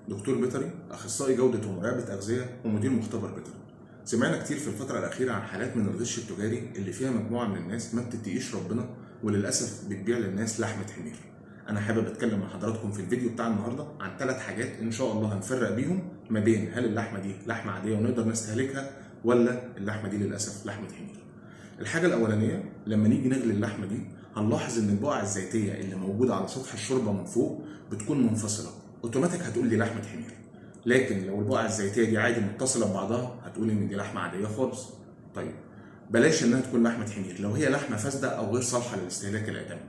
دكتور بيطري، اخصائي جوده ومراقبة اغذيه ومدير مختبر بيطري. سمعنا كتير في الفترة الاخيرة عن حالات من الغش التجاري اللي فيها مجموعة من الناس ما بتتقيش ربنا وللاسف بتبيع للناس لحمه حمير. انا حابب اتكلم مع حضراتكم في الفيديو بتاع النهارده عن 3 حاجات ان شاء الله هنفرق بيهم ما بين هل اللحمة دي لحمه عادية ونقدر نستهلكها ولا اللحمة دي للاسف لحمه حمير. الحاجة الاولانية، لما نيجي نغلي اللحمة دي هنلاحظ ان البقع الزيتيه اللي موجودة على سطح الشوربة من فوق بتكون منفصلة، اوتوماتيك هتقول دي لحمه حمير. لكن لو البقع الزيتيه دي عادي متصلة ببعضها هتقول ان دي لحمه عادية خالص. طيب بلاش انها تكون لحمه حمير، لو هي لحمه فاسدة او غير صالحه للاستهلاك الادمي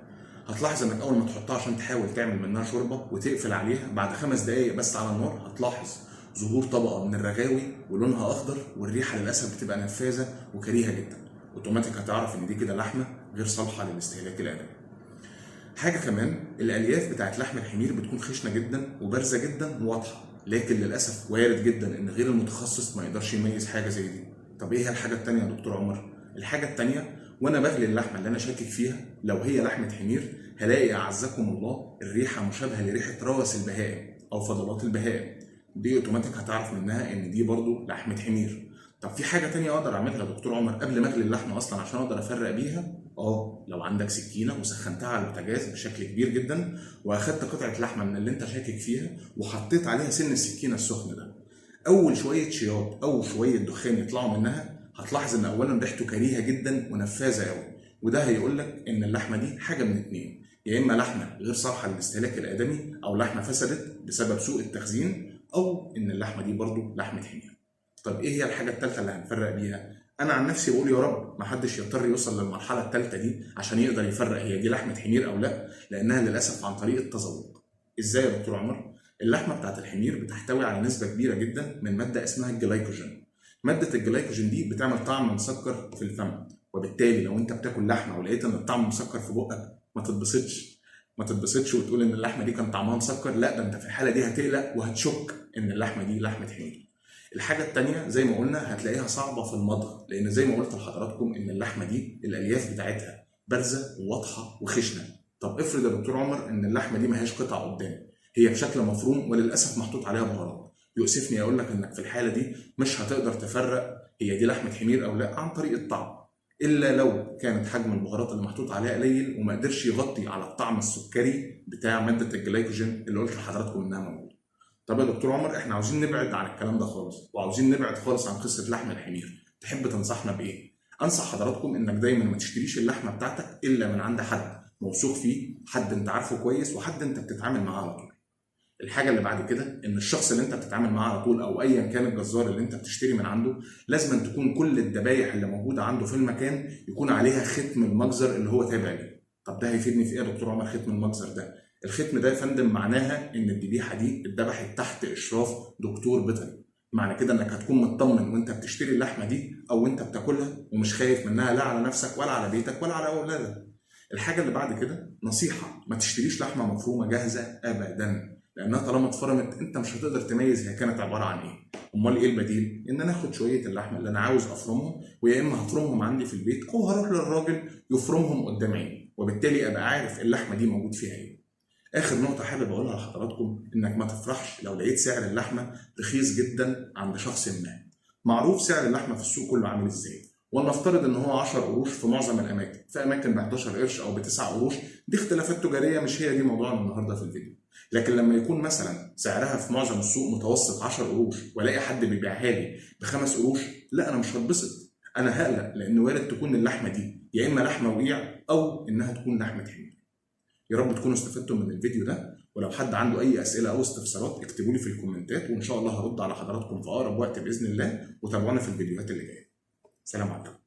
هتلاحظ انك اول ما تحطها عشان تحاول تعمل منها شوربة وتقفل عليها بعد 5 دقائق بس على النار هتلاحظ ظهور طبقه من الرغاوي ولونها اخضر والريحه للاسف بتبقى نفاذه وكريهه جدا. اوتوماتيك هتعرف ان دي كده لحمه غير صالحه للاستهلاك الادمي. حاجة كمان، الالياف بتاعت لحم الحمير بتكون خشنه جدا وبارزه جدا وواضحة، لكن للاسف وارد جدا ان غير المتخصص ما يقدرش يميز حاجة زي دي. طب ايه هي الحاجة الثانية يا دكتور عمر؟ الحاجة الثانية، وانا بغلي اللحمة اللي انا شاكك فيها لو هي لحمه حمير هلاقي اعزكم الله الريحة مشابهة لريحه روث البهائم او فضلات البهائم، دي اوتوماتيك هتعرف منها ان دي برضو لحمه حمير. طب في حاجة تانية اقدر اعملها يا دكتور عمر قبل ما اغلي اللحمة اصلا عشان اقدر افرق بيها؟ لو عندك سكينة وسخنتها على البوتاجاز بشكل كبير جدا واخدت قطعه لحمه من اللي انت شاكك فيها وحطيت عليها سن السكينة السخن ده، اول شوية شياط او شوية دخان يطلعوا منها هتلاحظ ان اولا ريحته كريهة جدا ونفاذه قوي، وده هيقول لك ان اللحمة دي حاجة من اتنين، يا اما لحمه غير صالحه للاستهلاك الادمي او لحمه فسدت بسبب سوء التخزين، او ان اللحمة دي برضو لحمه حمير. طب ايه هي الحاجة الثالثة اللي هنفرق بيها؟ انا عن نفسي بقول يا رب ما حدش يضطر يوصل للمرحلة الثالثة دي عشان يقدر يفرق هي دي لحمه حمير او لا، لانها للاسف عن طريق التذوق. ازاي يا دكتور عمر؟ اللحمة بتاعت الحمير بتحتوي على نسبه كبيرة جدا من مادة اسمها الجلايكوجين. مادة الجلايكوجين دي بتعمل طعم مسكر في الفم، وبالتالي لو انت بتاكل لحمه ولقيت ان الطعم مسكر في بقك ما تتبسطش وتقول ان اللحمة دي كان طعمها مسكر، لا ده انت في الحالة دي هتقلق وهتشك ان اللحمة دي لحمه حمير. الحاجة الثانية زي ما قلنا هتلاقيها صعبة في المضغ، لان زي ما قلت لحضراتكم ان اللحمة دي الالياف بتاعتها بارزة وواضحة وخشنه. طب افرض يا دكتور عمر ان اللحمة دي ما هياش قطع قدامي، هي بشكل مفروم وللاسف محطوط عليها بهارات، يؤسفني اقول لك انك في الحالة دي مش هتقدر تفرق هي دي لحمه حمير او لا عن طريق الطعم، الا لو كانت حجم البهارات اللي محطوط عليها قليل وما قدرش يغطي على الطعم السكري بتاع مادة الجلايكوجين اللي قلت لحضراتكم انها موجودة. طب يا دكتور عمر احنا عاوزين نبعد عن الكلام ده خالص، وعاوزين نبعد خالص عن قصة لحم الحمير، تحب تنصحنا بايه؟ انصح حضراتكم انك دايما ما تشتريش اللحمة بتاعتك الا من عند حد موثوق فيه، حد انت عارفه كويس وحد انت بتتعامل معاه على طول. الحاجة اللي بعد كده، ان الشخص اللي انت بتتعامل معاه على طول او ايا كان الجزار اللي انت بتشتري من عنده لازم تكون كل الذبايح اللي موجودة عنده في المكان يكون عليها ختم المجزر اللي هو تابع ليه. طب ده هيفيدني في ايه يا دكتور عمر ختم المجزر ده؟ الختم ده يا فندم معناها ان الذبيحة دي اتذبحت تحت اشراف دكتور بيطري، معنى كده انك هتكون مطمن وانت بتشتري اللحمة دي او انت بتاكلها ومش خايف منها لا على نفسك ولا على بيتك ولا على اولادك. الحاجة اللي بعد كده نصيحة، ما تشتريش لحمه مفرومه جاهزة ابدا، لانها طالما اتفرمت انت مش هتقدر تميز هي كانت عبارة عن ايه. امال ايه البديل؟ ان انا اخد شوية اللحمة اللي انا عاوز افرمهم، ويا اما هفرمهم عندي في البيت او هروح للراجل يفرمهم قدام عيني، وبالتالي ابقى عارف اللحمة دي موجود فيها ايه. اخر نقطة حابب اقولها لحضراتكم، انك ما تفرحش لو لقيت سعر اللحمة رخيص جدا عند شخص ما. معروف سعر اللحمة في السوق كله عامل ازاي، ولنفترض ان هو 10 قروش في معظم الاماكن، في اماكن ب 11 قرش او ب 9 قروش، دي اختلافات تجارية مش هي دي موضوعنا النهارده في الفيديو. لكن لما يكون مثلا سعرها في معظم السوق متوسط 10 قروش والاقي حد بيبيعها لي ب5 قروش، لا انا مش هتبسط، انا هقلق، لان وارد تكون اللحمة دي يا اما لحمه وقيع او انها تكون لحمه حمير. يا رب تكونوا استفدتم من الفيديو ده، ولو حد عنده اي اسئلة او استفسارات اكتبوا لي في الكومنتات، وان شاء الله هرد على حضراتكم في اقرب وقت باذن الله، وتابعونا في الفيديوهات اللي جاية. سلام عليكم.